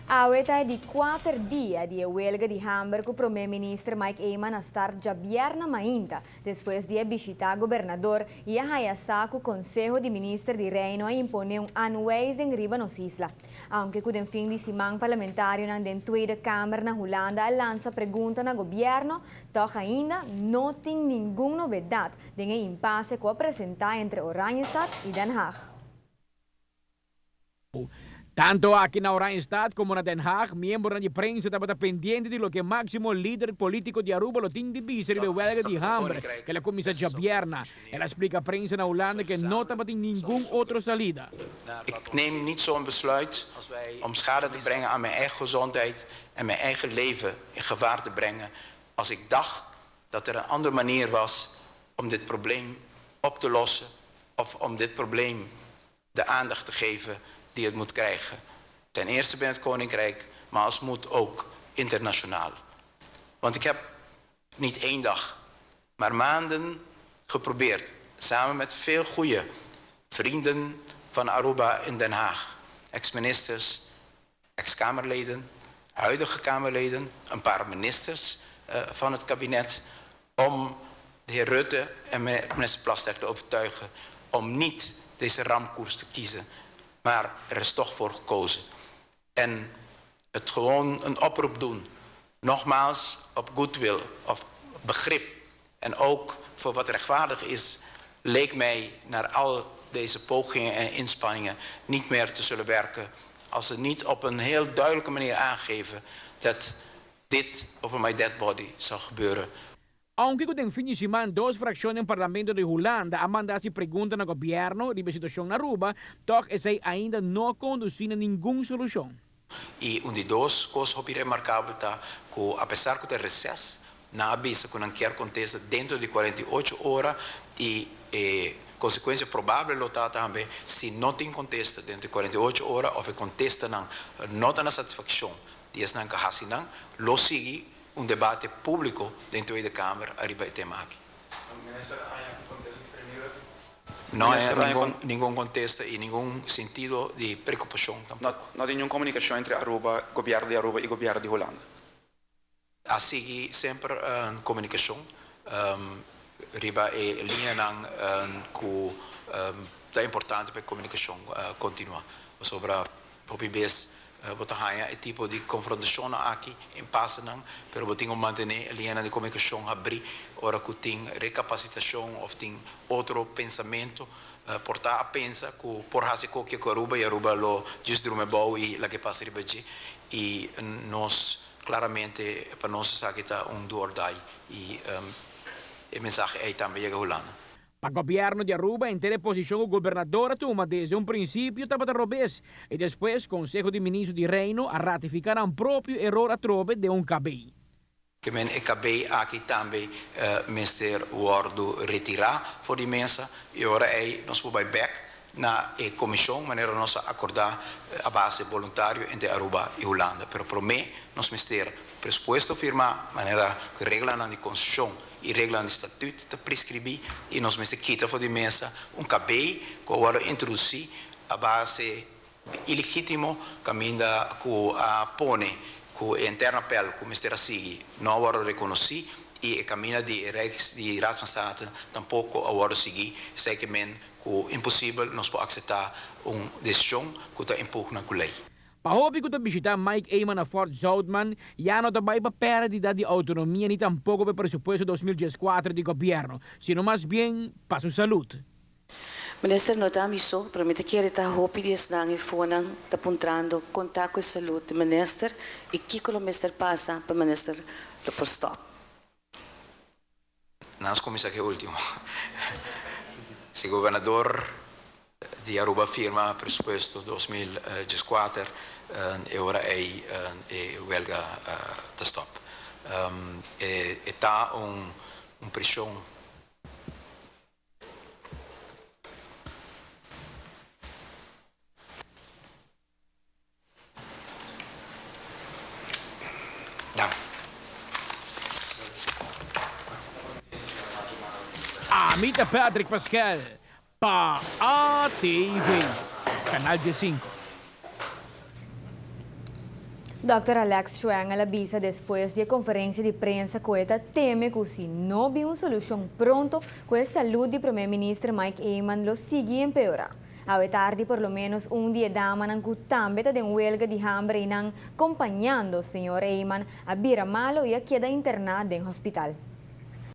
Awe ta e di kuater dia di e welga di hamber ku Prome Minister Mike Eman a start djabièrna mainta despues di a bishitá Gobernador i a haya sa ku Konseho di Minister di Reino a imponé un aanwijzing riba nos isla. Aunke ku den fin di siman parlamentarionan den Tweede Kamer na Hulanda a lansa pregunta na gobièrno, tòg ainda no tin ningun nobedat den e impase ku a presentá entre Oranjestad i Den Haag. Tanto aki na Oranjestad como na Den Haag, miembronan di prensa tabata pendiente di loke maximo lider politico di Aruba lo tin di bisa riba e welga di hamber cu el a cuminsa djabièrna. El a splica prensa na Hulanda cu no tabatin ningun otro salida. Ik neem niet zo'n besluit om schade te brengen aan mijn eigen gezondheid en mijn eigen leven in gevaar te brengen als ik dacht dat er een andere manier was om dit probleem op te lossen of om dit probleem de aandacht te geven die het moet krijgen. Ten eerste binnen het Koninkrijk, maar als moet ook internationaal. Want ik heb niet één dag, maar maanden geprobeerd, samen met veel goede vrienden van Aruba in Den Haag, ex-ministers, ex-Kamerleden, huidige Kamerleden, een paar ministers van het kabinet, om de heer Rutte en minister Plasterk te overtuigen om niet deze ramkoers te kiezen, maar er is toch voor gekozen. En het gewoon een oproep doen, nogmaals op goodwill of begrip en ook voor wat rechtvaardig is, leek mij naar al deze pogingen en inspanningen niet meer te zullen werken als ze niet op een heel duidelijke manier aangeven dat dit over my dead body zal gebeuren. Aunke ku den fin di siman dos frakshon den Parlamento di Hulanda a manda hasi pregunta na gobièrnu riba e situashon na Aruba, tòg esei ainda no a kondusí na ningun solushon. I un di dos kos hopi remarkabel ta ku apesar ku ta reses, nan a bisa ku nan kier kontesta dentro di 48 ora i e konsekuensia probabel lo ta tambe si no tin kontesta dentro di 48 ora òf e kontestanan no ta na satisfakshon di esnan ku a hasi nan, lo sigui un debate públiko den Tweede Kamer ariba e tema aki. No haña ningun kontesta i ningun sentido di preokupashon tampoko. No tin niun komunikashon entre Aruba, gobièrnu di Aruba i gobièrnu di Hulanda. A sigui semper komunikashon riba e liñanan ku ta importante pa e komunikashon kontinuá. Pasobra hopi bes bo ta haña e tipo di konfrontashonnan aki, impasenan, pero bo tin ku mantené e liñanan di komunikashon habrí ora ku tin rekapasitashon òf tin otro pensamentu. Por ta a pensa ku por hasi kokia ku Aruba i Aruba lo djis drumi abou i lag'é pasa riba dje. I nos klaramente pa nos esaki ta un do or die i e mensahe ei tambe yega Hulanda. Pa gobierno di Aruba henter e posicion cu gobernador a tuma desde un principio tabata robes y despues Conseho di Ministro di Reino a ratifica nan propio eror atrobe den un KB. Ke men e KB aki tambe mester wordo retira for di mesa y ora ey nos por bay bek na e comision manera nos a acorda a base boluntario entre Aruba y Hulanda. Pero prome nos mester presupuesto firma manera cu reglanan di constitucion y reglanan di statuut ta prescribi y nos mester kita for di mesa un KB cu a wordo introduci a base ilegitimo caminda cu a pone cu e interne appel cu mester a sigui no a wordo reconoci y e caminda di e Rijks di Raad van State tampoco a wordo sigui, esey ke men cu imposibel nos por acepta un decision cu ta impugna cu ley. Pa hopi cu ta bishita Mike Eman na Fort Zoutman ya no ta bay pa perdida di autonomia ni tampoco pa e presupuesto 2014 di gobierno, sino mas bien pa su salud. Minister, no ta ami so, pero mi ta kere ta hopi di esnan e fonan ta puntrando con ta cu e salud di minister y kico lo mester pasa pa minister lo por stop. Nos cuminsa cu e ultimo. Si gobernador di Aruba firma presupuesto 2014, e ora ey e welga ta stop. E ta un presion. Dank. Ami ta Patrick Pascal pa ATV, Canal 15. Dr. Alex Schwengle a bisa despues di conferencia di prensa cu e ta teme cu si no bin un solucion pronto, cu e salud di Prome Minister Mike Eman lo sigui empeora. Awe tardi por lo menos un di e damanan cu tambe ta den huelga di hamber y nan acompañando señor Eman a bira malo y a keda interna den hospital.